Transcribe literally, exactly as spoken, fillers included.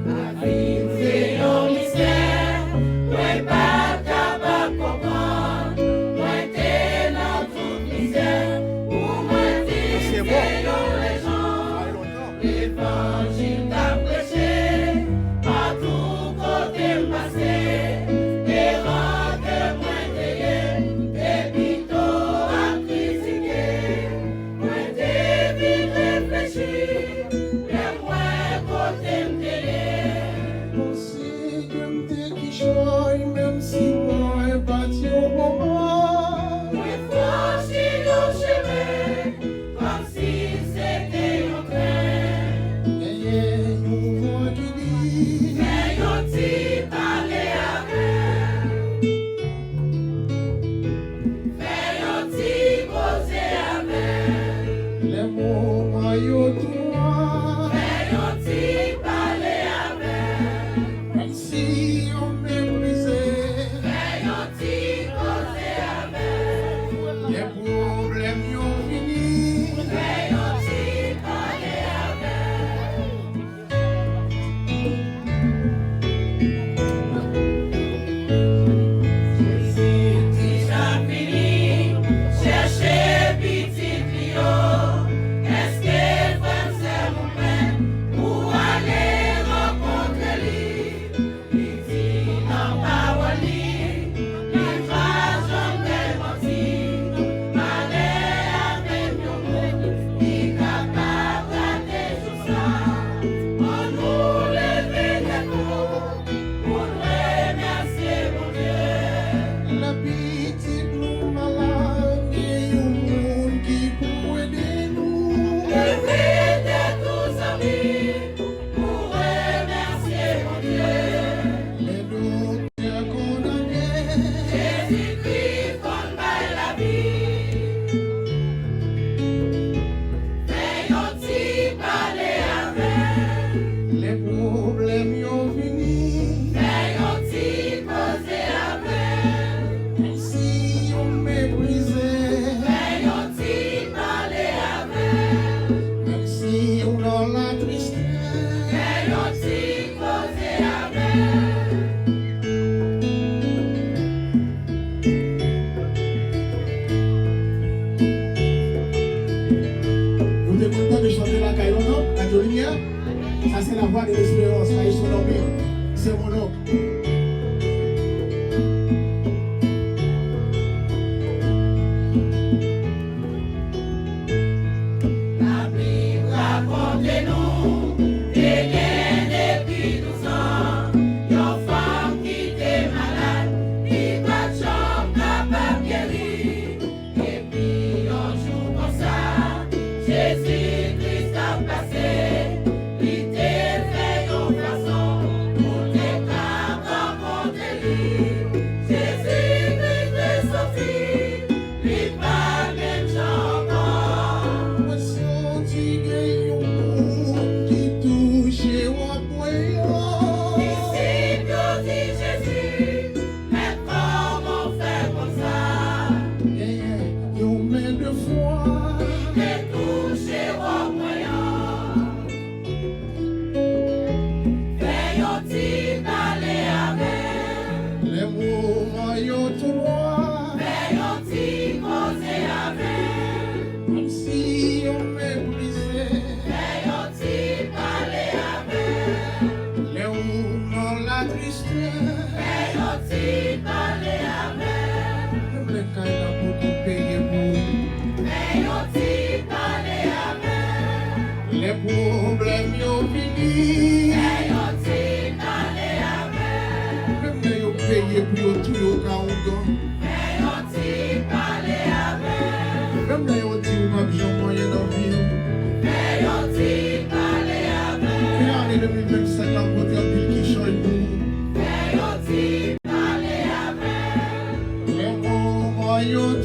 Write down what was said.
Lavi m se yon mistè, mwen pa kapab konprann. Mwen te nan tout mizè, pou mwen viv se yon lejann. Levanjil t ap preche, patou kote m pase, eran ke mwen te ye, te pito ap kritike. Mwen te vin reflechi, lè m wè kote m te ye. Panse ke m te kichòy, menm si mwen pa t yon bonbon. Mwen franchi yon chemen, kòmsi se te yon tren. Genyen yon vwa ki di, fè yon ti pale avè m. Fè yon ti koze avè m. Lè moman yo tou nwa. Fè yon ti pale avè m. Menm si yo meprize. Fè yon ti koze avè m. Lè pwoblèm yo vini. Fè yon ti pale avè m. Jezi deja vini chèche pitit li yo. Èske frè m, sè m, ou prè pou ale rankontre li? Li di nan pawòl li, li pa janm fè manti. Malè a menm yon moun ki kapab rate jou sa. Annou leve tèt nou pou n remèsye Bondye. Lè pitit nou malad, gen yon moun ki pou ede nou. Leve tèt ou, zanmi, pou remèsye Bondye. Lè doktè kondane. Jezikri konn bay lavi. Fè yon ti pale avè m. Lè pwoblèm yo vini. Fè yon ti koze avè m. Menm si yo meprize. Fè yon ti pale avè m. Menm si w nan latristès. Fè yon ti koze avè m. Nou te kontan de chante lakay nou, non? Radyo Limyè. Sa se la voix de l'espérance, la Jean Dormy. Se mon oncle. Labib rakonte nou, te gen depi douz an, yon fanm ki te malad, ki pa t janm kapab geri. Epi yon jou konsa, Jezi Kris t ap pase, li te fè yon fason pou te ka rankontre li. Jezi Kris te soti, li pa menm jan ankò. Mwen santi gen yon moun ki touche wòb mwen an. Disip yo di Jezi, Mèt, kòman w fè konsa? Genyen yon men de fwa. Li te touche wòb mwen an. Fè yon ti pale avè m. Lè moman yo tou nwa. Fè yon ti koze avè m. Menm si yo meprize. Fè yon ti pale avè m. Lè ou nan latristès. Fè yon ti pale avè m. Menm lè kay la poko peye pou ou. Fè yon ti pale avè m. Lè pwoblèm yo vini. Fè yon ti pale avè m. Menm lè yo peye pou yo touye w ka ougan. Fè yon ti pale avè m. Menm lè yo di ou p ap janm anyen nan vi w. Fè yon ti pale avè m. Fè ane de mil vennsenk la pote anpil kichòy pou ou. Fè yon ti pale avè m. Lè Yon